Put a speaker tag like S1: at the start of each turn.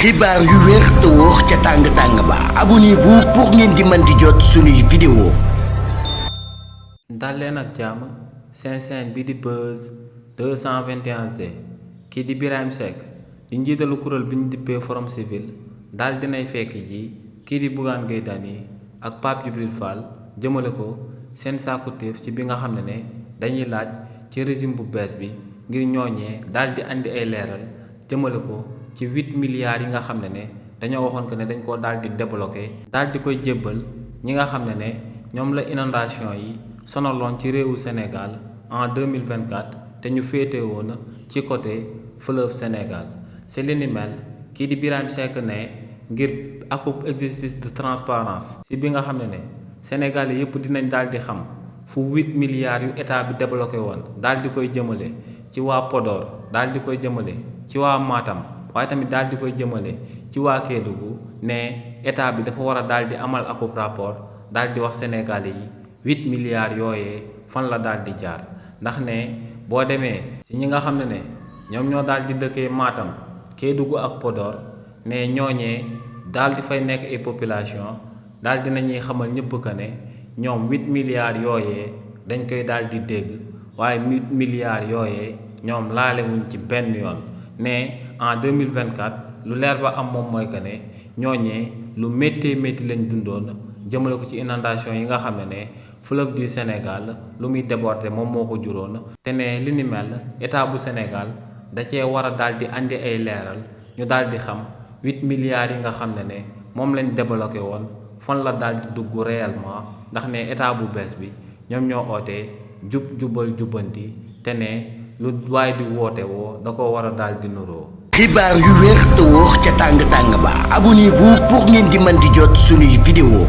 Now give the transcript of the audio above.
S1: xibaar yu wér te wóor ca tàng ba abonnez-vous pour ngeen di mën di jot suñuy vidéo.
S2: dal leen ak jàmm seen chaîne bi di Buzz 221D kii di Birahim Seck di njiitalu kuréel bi ñu dippee Forum Civil daal dinay fekk ji kii di Bougane Gueye Dany ak Pape Djibril Fall jëmale ko seen sàkkuteef ci bi nga xam ne dañuy laaj ci régime bu bees bi ngir ñooñee daal di andi ay leeral jëmale ko ci 8 milliards yi nga xam ne dañoo waxoon que ne dañ koo daal di débloqué daal di koy jébbal ñi nga xam ne ñoom la inondation yi sonaloon ci réewu Sénégal en 2024 te ñu féete woon ci côté fleuve Sénégal c'est li ni mel kii di Birahim Seck ne ngir akub exercice de transparence si bi nga xam ne Sénégal yépp dinañ daal di xam fu 8 milliards yu état bi débloqué woon daal di koy jëmale ci waa Podor daal di koy jëmale ci waa Matam waaye tamit daal di koy jëmale ci waa Kédougou ne état bi dafa war a daal di amal akub rapport daal di wax Sénégalais yi 8 milliards yooyee fan la daal di jaar ndax ne boo demee si ñi nga xam ne ñoom ñoo daal di dëkkee Matam Kédougou ak Podor ne ñooñee daal di fay nekk ay population daal di nañuy xamal ñëpp que ne ñoom 8 milliards yooyee dañ koy daal di dégg waaye 8 milliards yooyee ñoom laalewuñ ci benn yoon ne en 2024 lu leer ba am moom mooy que ne ñooñee lu méttee métti lañ dundoon jëmale ko ci inondation yi nga xam ne fleuve du Sénégal lu muy déborder moom moo ko juróon te ne li ni mel état bu Sénégal da cee war a daal di andi ay leeral ñu daal di xam 8 milliards yi nga xam ne moom lañ débloqué woon fan la daal di dugg réellement ndax ne état bu bees bi ñoom ñoo ootee jub jubal jubbanti te ne lu waay di woote woo da ko war a daal di nuroo.
S1: xibaar yu wér te wóor ca tàng ba abonnez-vous pour ngeen di mën di jot suñuy vidéo.